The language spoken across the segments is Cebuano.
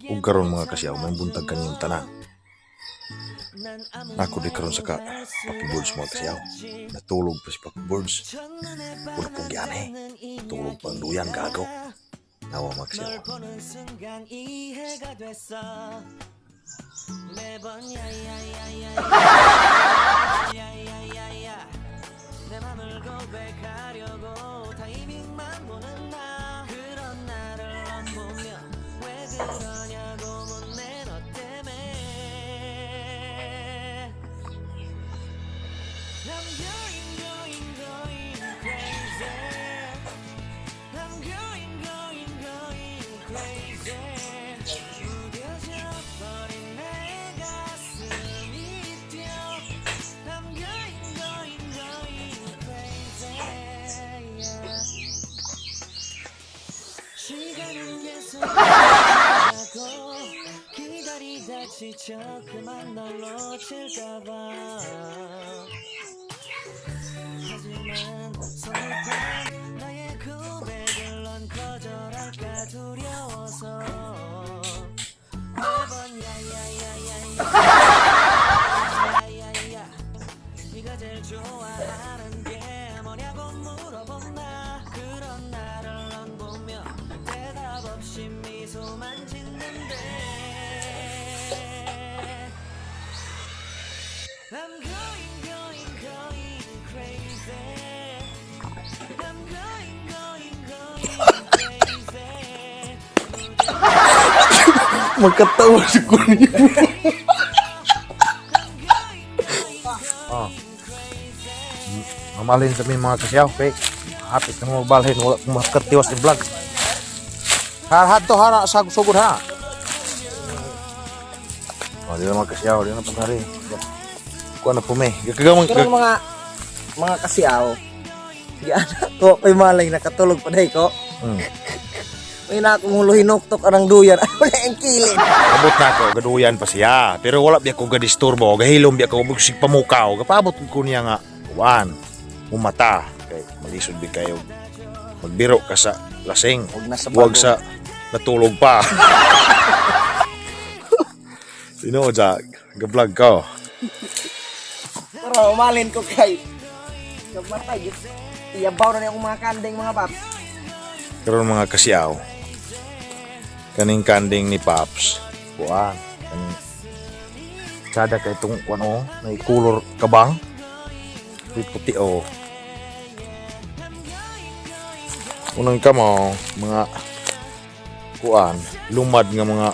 Ug karon, mga kasiyaw, may buntag kanyang tanan. Nako di karon sa ka Papi Birds, mga kasiyaw. Natulog pa si Papi Birds. Una pong gyan eh. Tulog pa ang duyan, gago. Nawa, mga kasiyaw. 널 보는 순간 이해가 됐어. 매번 야야야야 야야야야 내 맘을 고백하려고 타이밍만 보는 나. 그런 나를 넌 보며 왜 그러냐고 묻네. 너 때문에 I'm going going going crazy. I'm going going going crazy. 무뎌져 버린 내 가슴이 뛰어. I'm going going going crazy, yeah. 시간은 계속 가고 기다리다 지쳐 그만 널 놓칠까봐. 하지만 서글픈 나의 고백을 넌 거절할까 두려워서 매번 야야야야야 야야야 네가 제일 좋아하는 게 뭐냐고 물어본 나. 그런 나를 넌 보며 대답 없이 미소만 짓는데 I'm going going going crazy. I'm going going going crazy. Magkatawa si Kuya. Oh. Mamalhin sa mga kasiyaw, kay hapit na magbalhin, wala kong makatiwas ni vlog. Harhat to hara sa sugod ha. Oh, di na mga kasiyaw, di na pagkari. Kuha na po may. Gagagamang Pero mga kasiyaw, di anak ko, kay malay nakatulog pa day ko. May na akong huluhinoktok anang duyan. Ano na ang kilid? Abot na ako, gaduyan pa siya. Pero wala biya ko gadisturbo, gahilom biya ko bugsig pamukaw. Gapabot ko niya nga, kuan, umata. Kay malisod bi kayo. Magbiro ka sa lasing. Huwag na sa Huwag bago. sa natulog pa. Sino, Jack? Ga-vlog ka. Oh. Pero umalin ko kay kamatay. Iyabaw na niya akong mga kanding, mga paps. Karon, mga kasiyaw, kaning kanding ni Paps, kuan, kaning sada kay itong kuan oh, may color kabang. May puti oh. Unang kamo, mga kuan, lumad nga mga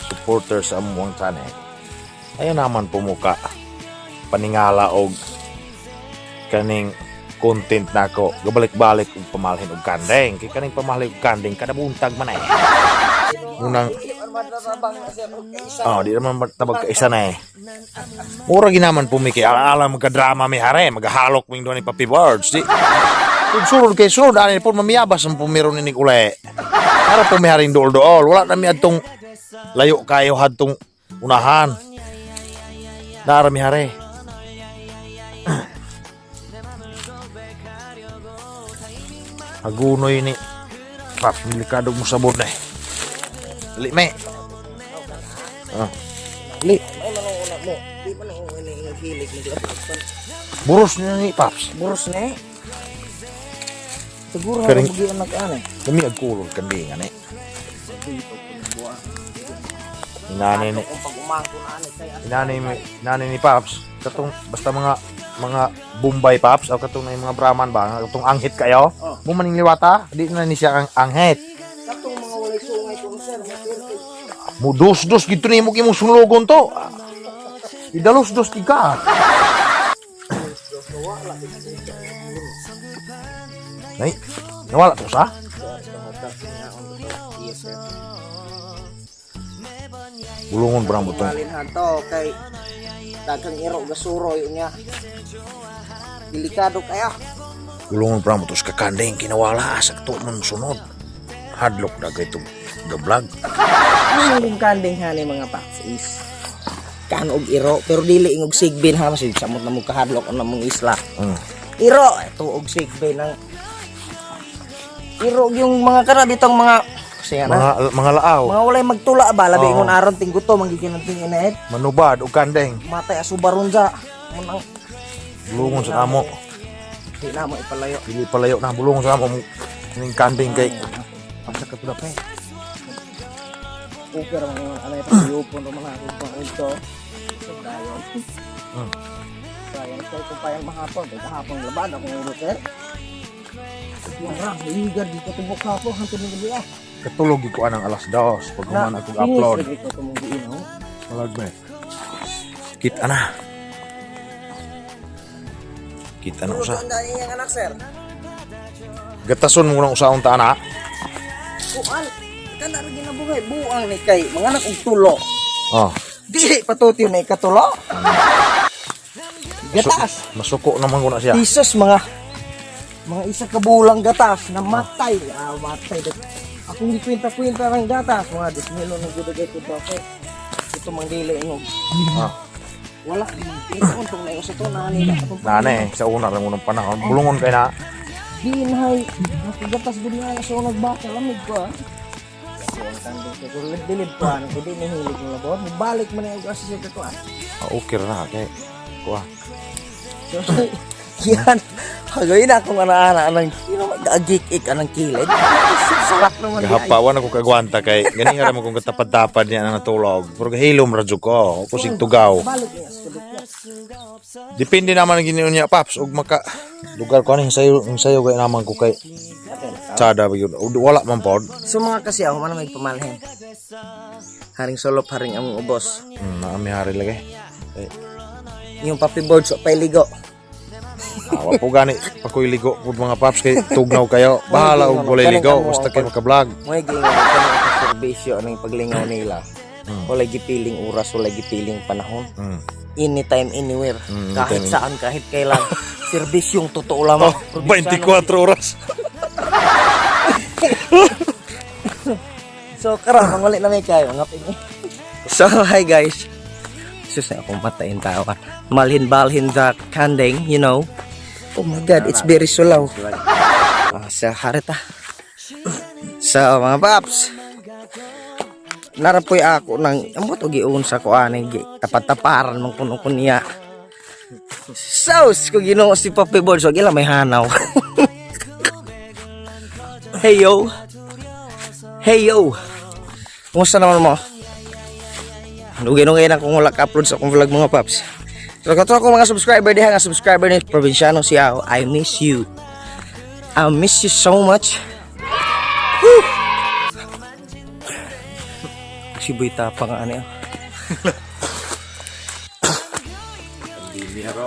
supporters sa amuang channel. Ayaw naman pumuka paningala og kaning content nako gabalik-balik og pamalhin og kanding kay kaning pamalhin og kanding kada buntag man eh unang oh di naman tabag ka isa na eh. Mura ginaman pumiki ala magka-drama mi hare magahalok ming doon ni Papi Birds di kung sunod kay sunod ani po mamiyabas ang pumiro ni ule para pumiharing dool-dool wala na mi adtong layo kayo hadtong unahan nara mi hare. Agunoy ni Paps, delikado mo sabon eh. Dali, me. Ah. Dali. Ay, manong una mo. Di man ako ini ang hilig ni. Buros niya ni Paps. Buros na eh. Siguro Karing- na magian nag-ano eh. Kami agkulong kandingan eh. Inanay ni Kung pag umangko na ano kay inanay ni Paps katong basta mga Bombay Paps o katong na yung mga Brahman ba katong anghit kayo. Oh. Mo maning liwata, di na ni siya ang anghit. Katong mga walay sungay ko sir, materte. Mo dos-dos gito ni mo kimong sunlogon to. Idalos-dos di ka. Nay, nawala to sa? Yes sir. Bulungon parang butong. Malin hato kay daghang iro gasuro yun niya. Delikado kaya. Bulungon parang butong sa kakanding kinawala sa to man sunod. Hadlok na kay itong gablog. Yung kanding hani mga paps is kan og iro pero dili ingog sigbin ha masig samot na mo kahadlok ang namong isla. Iro tuog sigbin ang iro yung mga kara bitong mga Kasi na. Mga laaw. Mga walay magtula ba labi Oo. ingon aron tingguto magiginan ting init. Manubad ug kanding. Matay asubaron sa munang Bulungon sa amo. Di na mo ipalayo. Dili palayo na bulungon sa amo ning kanding kay Pagsa ka pa eh. Okay ra mga anay pa yupon ra mga upang ito. So dayon. Dayon kay kumpayan mahapon, kay kahapon laban akong ulo, sir. Wala, higad dito tubok hapon hantod ni gabi ah. Katulog ko anang alas 2 pag human akong upload. Finish ko tumong giinaw. Malag ba? Kita na. Kita na usa. Ang dani iyang anak, sir. Gatason mo nang usaon ta ana. Kuan, kana ra ginabuhay buang ni kay mga anak og tulo. Oh. Dili patuti na ikatulo. Gatas. Masuko naman ko na siya. Isos mga isa ka bulang gatas na matay. Ah, matay. Akong gikwenta-kwenta ng gatas. Mga 10 mil na gud ko to ako. Ito mang dili ingog. Ah. Wala. Ito na sa to na nila. Atong Nana eh, sa una lang unang panahon. Bulungon kay na. Dinhay. Nakagatas gud nga sa unang baka lamig ko ah. Kasi ang kanding ko dilib ko ano ko di nihilig ng labor. Mubalik man ang asa sa ko ah. Ah, okay ra na kay. Kuha. So, yan. Hagawin na akong ana-ana anang sino mag-agik-ik anang kilid. Sarap naman di ay. Gahapawan ako kagwanta kay gani ra mo kung katapad-tapad niya na natulog. Pero gahilom ra jud ko. Ako sig tugaw. Balik niya sa kudok niya. Depende naman ang giniyon niya, Paps, ug maka lugar ko aning sayo, ang sayo kay naman ko kay tsada ba yun. Ug wala man pod. So mga kasi ako man may pamalhin. Haring solop, haring among ubos. Naami hari lagi. Eh, Yung puppy board so pailigo. awa po gani pakoy ligo pud mga paps kay tugnaw kayo. Bahala og walay ligo basta kay maka-vlog. Mo giingon ko ng serbisyo anang paglingaw nila. Walay gipiling oras, walay gipiling panahon. Anytime, anywhere. Kahit anytime. saan, kahit kailan. Serbisyong totoo lamang. Oh, 24 oras. So karon manguli na may kayo mga pingi. So hi guys. Sus na akong patayin tao ka. Malhin balhin the kanding. Oh my God, it's very sulaw. Ah, sa harita. So mga paps. Narapoy ako ng amo to giun sa kuan gi tapat-taparan man kuno ko niya. Sus ko Ginoo si Papi Board so gila may hanaw. Hey yo. Hey yo. Kumusta naman mo? Dugay-dugay na kung wala ka-upload sa akong vlog, mga paps. So kato ako mga subscriber diha nga subscriber ni Probinsyano siya. I miss you. I miss you so much. Whew! Si Boy Tapang ano yun.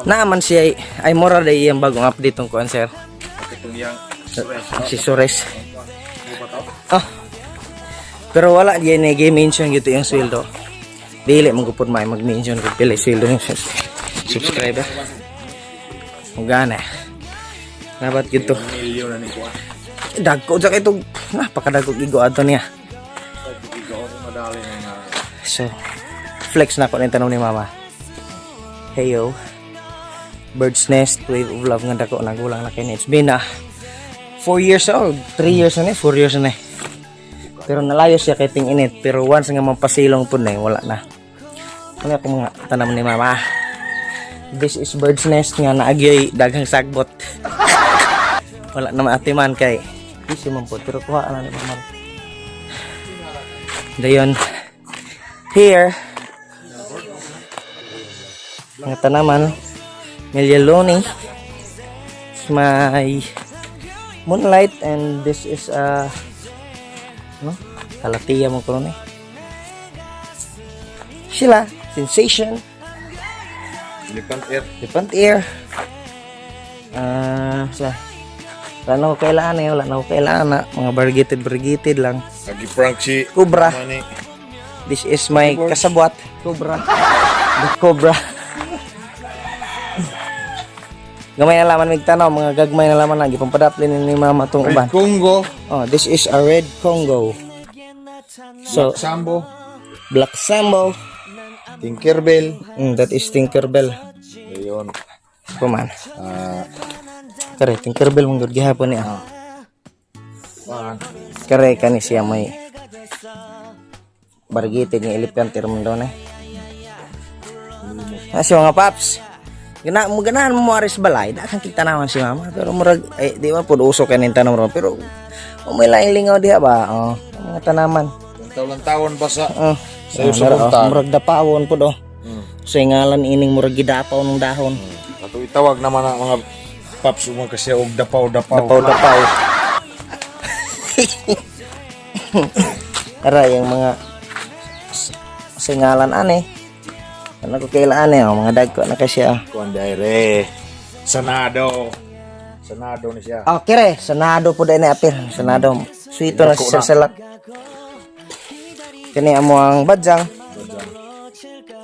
Naaman siya ay, ay mora day iyang bagong update tong kuan, sir. Si Sores. Ah. Pero wala di ni mention gitu yung sweldo. Dili man gupod may mag-mention kung pila yung sweldo ng subscriber. Mugana. Dapat gitu. Dagko sa ito. Napakadagko igo ato niya. So, flex na ako ng tanong ni mama. Hey yo. Bird's nest, wave of love nga dako nagulang na kini. It's been 4 years old, 3 years na ni, 4 years na ni. Pero nalayo siya kay ting init. Pero once nga mapasilong po na eh, wala na. Ano ako mga tanam ni mama. This is bird's nest nga naagyoy daghang sagbot. Wala na maatiman kay busy man po. Pero kuha na ni mama. Dayon. Here. Mga tanaman. Melialoni. It's my moonlight and this is ano? Kalatia mo ko eh. Sila, sensation, Elephant ear. Elephant ear. Ah, sa wala na ko kailangan eh, wala na ko kailangan na. Mga variegated, variegated lang. Lagi prank si Cobra. Mani. This is my kasabwat. Cobra. The cobra. Gamay na laman mig tanaw, mga gagmay na laman lagi pampadapli ni mama tong uban. Red Congo. Oh, this is a red Congo. So, Sambo. Black Sambo. Tinkerbell. That is Tinkerbell. Ayun. Kuman. Ah, Kare, Tinkerbell mong gud gihapon niya. kuan. Kare kani siya may Variegated nga elephant ear man daw na. Ah, si mga paps. Gana mo, ganahan mo mo aris balay, daghang kita naman si mama, pero murag eh, di man pud uso kay ning tanom ron, pero may laing lingaw diha ba, oh, ang mga tanaman. Taon-taon ba sa Oh, Sayo sa nara, oh, buntag. murag dapawon pud, oh. So ngalan ining murag gidapaw ng dahon. Ato itawag naman ang mga paps ug mga kasya og dapaw dapaw. Dapaw dapaw. Ara yung mga singalan ane. Ano ko kailan ane, oh, mga dagko na kasi oh. Kuan dire. Sanado. Sanado ni siya. Oh, kere, sanado po din apir, sanado. Sweet na Dako si Sir na. Salak. Kani amo ang badyang.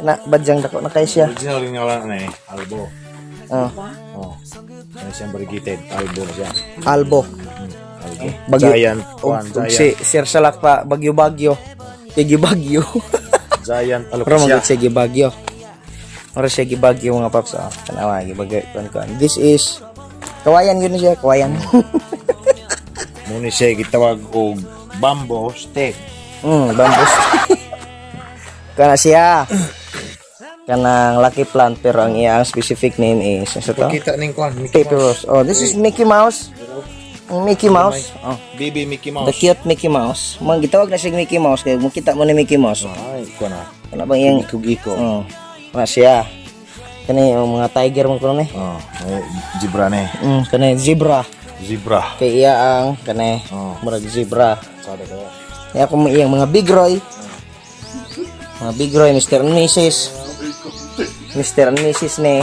Kana badyang dako na kay siya. Original rin nga na eh. Albo. Oh, Oh. Ano siyang variegated. Albo na siya. Albo. Albo. Bagyo. Giant. Og, Kuan, og giant. si Sir Salak pa bagyo bagyo. Bagyo bagyo. Giant Pero alocasia. magod siya gibagyo. Mura siya gibagyo, mga paps. Oh, tanawa gibagyo kuan kuan. This is kawayan yun siya, kawayan. Muni siya gitawag og bamboo stick. Bamboo. Kana siya. Kanang lucky plant, pero ang iyang specific name is ano to? Pakita ning kuan Mickey Paper Mouse. rose. Oh, this is Mickey Mouse. Ang Mickey Mouse. Oh, Baby Mickey the Mouse. cute Mickey Mouse. Mga gitawag na siya Mickey Mouse kay makita mo ni Mickey Mouse. Ay, kuan na. Kana bang iyang Ikog-iko. Oh. Kana siya. Kani yung mga tiger mo kuno ni. Oh, may zebra ni. Kani zebra. Zebra. Kay iya ang kani Oh. murag zebra. Sada ka. Kaya kung iyang mga Big Roy. Mga Big Roy, Mr. and Mrs. Mr. and Mrs. ni.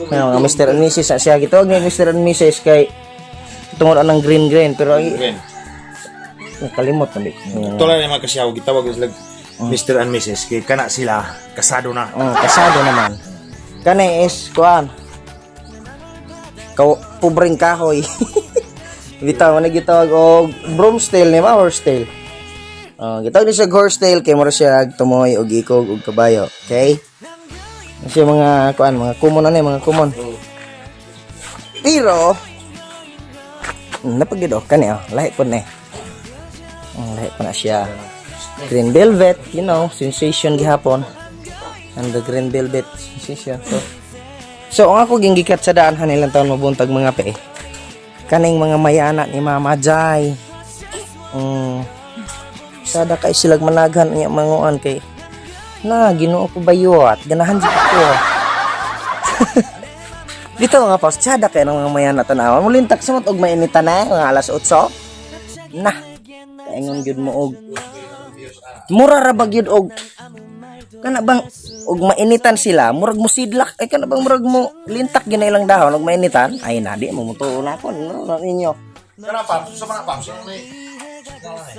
Mga Mr. and Mrs. na siya. Gitawag niya Mr. and Mrs. kay tungod anang green green, pero ang Green. nakalimot na bi. Tulad ni mga kasyaw, gitawag sila Mr. and Mrs. Kay kana sila kasado na. Oh, kasado naman. Kani is kuan. Kaw pobreng kahoy. Bitaw man gitawag og broomstail ni ba, horsetail. Oh, gitawag ni siya horsetail kay mura siya tumoy og ikog og kabayo. Okay? Kasi mga kuan, mga common na ni, mga common. Pero napagid oh kani oh, lahi pod ni. Lahi pa na siya. Green velvet, sensation gihapon. And the green velvet sensation. So, ang ako ginggikat sa daan hanilang taon mabuntag mga pe. Kaning mga mayana ni Mama Jai. Sada kay silag managhan niya manguan kay na Ginoo ko bayot, ganahan jud ko. Dito mga paps, tsada kay ng mga mayana tanawa. Mulintak sa og mainitan na mga alas 8. Na. Kaingon gyud mo og mura ra ba gyud og kana bang og mainitan sila, murag mo sidlak ay kana bang murag mo lintak gyud na ilang dahon og mainitan ay na di mo mutuo na ako no, no, ninyo. Kana paps, sa mga paps, ano may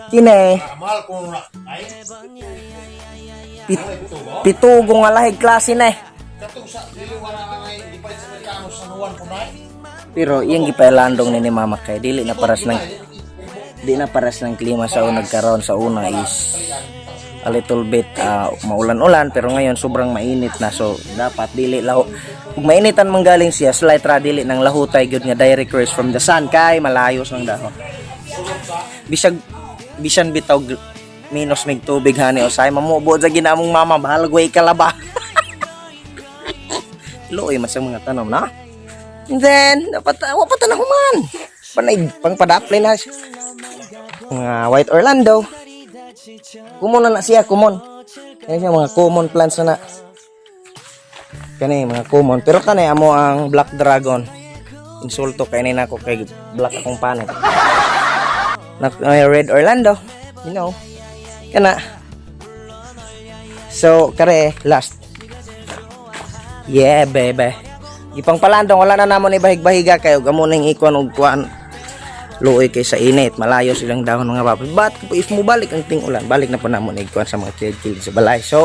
Kine mahal ko na. Ay, pitugo nga lahig klase na eh. katong sa dili wala na ngay gipalit sa Amerikano sa San Juan ko na. Pero iyang gipailandong ni mama kay dili na paras ng di na paras ng klima sa unag karon. Sa una is a little bit maulan-ulan, pero ngayon sobrang mainit na, so dapat dili laho kung mainitan man galing siya, slight ra, dili ng lahutay gyud nga direct rays from the sun kay malayo sang dahon. Bisag bisan bitaw minus mig tubig hani usay mamubo sa ginamong mama, bahalag way kalaba. Luoy man sa mga tanom na. And then dapat wa pa ta na human, panay pangpadaplay na siya. Mga white Orlando, common na na siya, common kani siya, mga common plants na na kani, mga common. Pero kani amo ang black dragon, insulto kay ni nako kay black akong panit na ay, red Orlando, kana. So kare last, yeah baby, gipang palandong wala na namon ibahig-bahiga kayo gamo ning ikuan og kuan, luoy kay sa init, malayo silang dahon mga paps. But if mo balik ang ting-ulan, balik na po namon ikuan sa mga kilid-kilid sa balay. So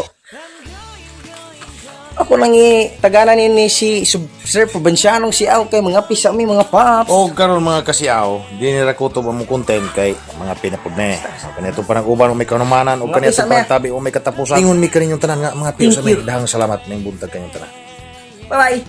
ako nang i taganan ni si Sir Provincianong si Aw kay mga pisa mi, mga paps. O karon mga kasiaw, di nila kutob ang content kay mga pinapod na eh. So, kanito parang uban o may kanumanan o Mga kanito pisa, parang mea. tabi o may katapusan. Ingon mi kaninyong tanan nga mga piyo Thank sa may you. dahang salamat ning buntag kanyong tanan. Bye bye.